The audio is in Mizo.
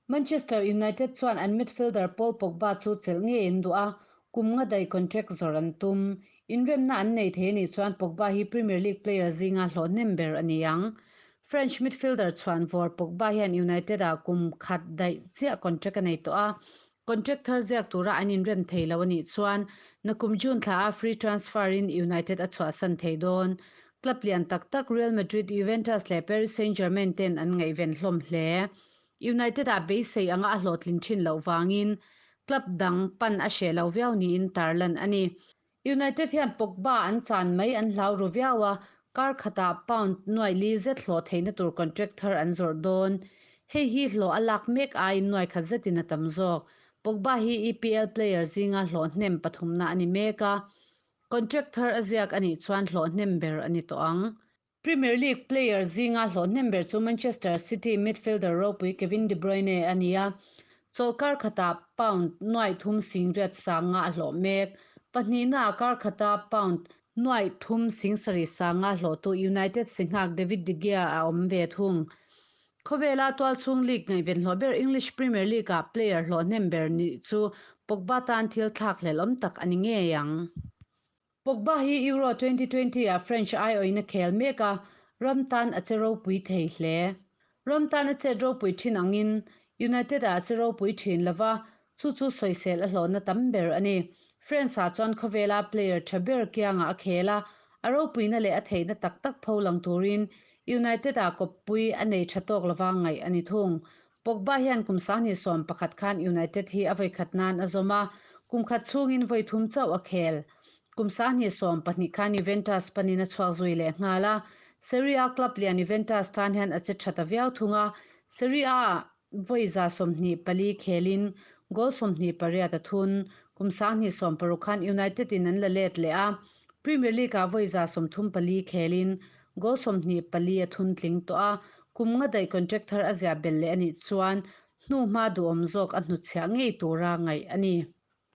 Manchester United chuan an midfielder Paul Pogba chu chelh ngei an duh a, kum nga daih contract zawrh an tum. Inremna an nei thei a nih chuan Pogba hi Premier League player zinga hlawh hnem ber a ni ang. French midfielder chhuan vawr Pogba hian United-ah kum khat daih chiah contract a nei tawh a, contract thar ziak tura an inrem thei lo a nih chuan nakum June thla a free transfer in United a chhuahsan thei dawn. Club lian tak tak Real Madrid, Juventus leh Paris Saint-Germain ten an ngaihven hlawm hle. United-ah beisei anga a hlawhtlin thin loh vangin club dang pan a hreh lo viau niin tarlan a ni. United hian Pogba an chan mai an hlau ru viau a, kar khatah pound nuai li zet hlawh theihna tur contract thar an zawrh dawn. Hei hi hlawh a lak mek aiin nuai khat zetin a tam zawk. Pogba hi EPL player zinga hlawh hnem pathumna a ni mek a, contract thar a ziak a nih chuan hlawh hnem ber a ni tawh ang. Premier League player zinga hlawh hnem ber chu Manchester City midfielder ropui Kevin De Bruyne a ni a, chawlhkar khatah pound nuaih thum sing riat sanga a hlawh mek. Pahnihnaah kar khata pound nuaih thum sing sarih sanga hlawhtu United si nghak David De Gea a awm ve thung. Khawvela tualchhung league ngaihven hlawh ber English Premier League-ah player hlawh hnem ber nih chu Pogba tan thil thlak hlelhawm tak a ni ngei ang. Pogba hi Euro 2020 ah French aiawhin a khel mek a, ram tan a che ropui thei hle. Ram tan a chet ropui thin angin United ah a che ropui thin lova, chu chu sawisel a hlawhna tam ber a ni. France ah chuan khawvela player tha ber kiangah a khel a, a ropuina leh a theihna tak tak pho lang turin United ah kawppui a nei tha tawk lova ngaih a ni thung. Pogba hian kum 2011 khan United hi a vawikhat nan a zawm a, kum khat chhungin vawi thum chauh a khel. Kum 2020 khan Juventus panin a chhuak zui leh nghal a, Serie A club lian Juventus tan hian a che tha ta viau thung a, Serie A-ah vawi 24 khelin goal 28 a thun. Kum 2016 khan United in an la let leh a, Premier League-ah vawi 34 khelin goal 24 a thun tling tawh a, kum nga daih contract thar a ziah belh leh a nih chuan hnuhma duhawm zawk a hnutchhiah ngei tura ngaih a ni.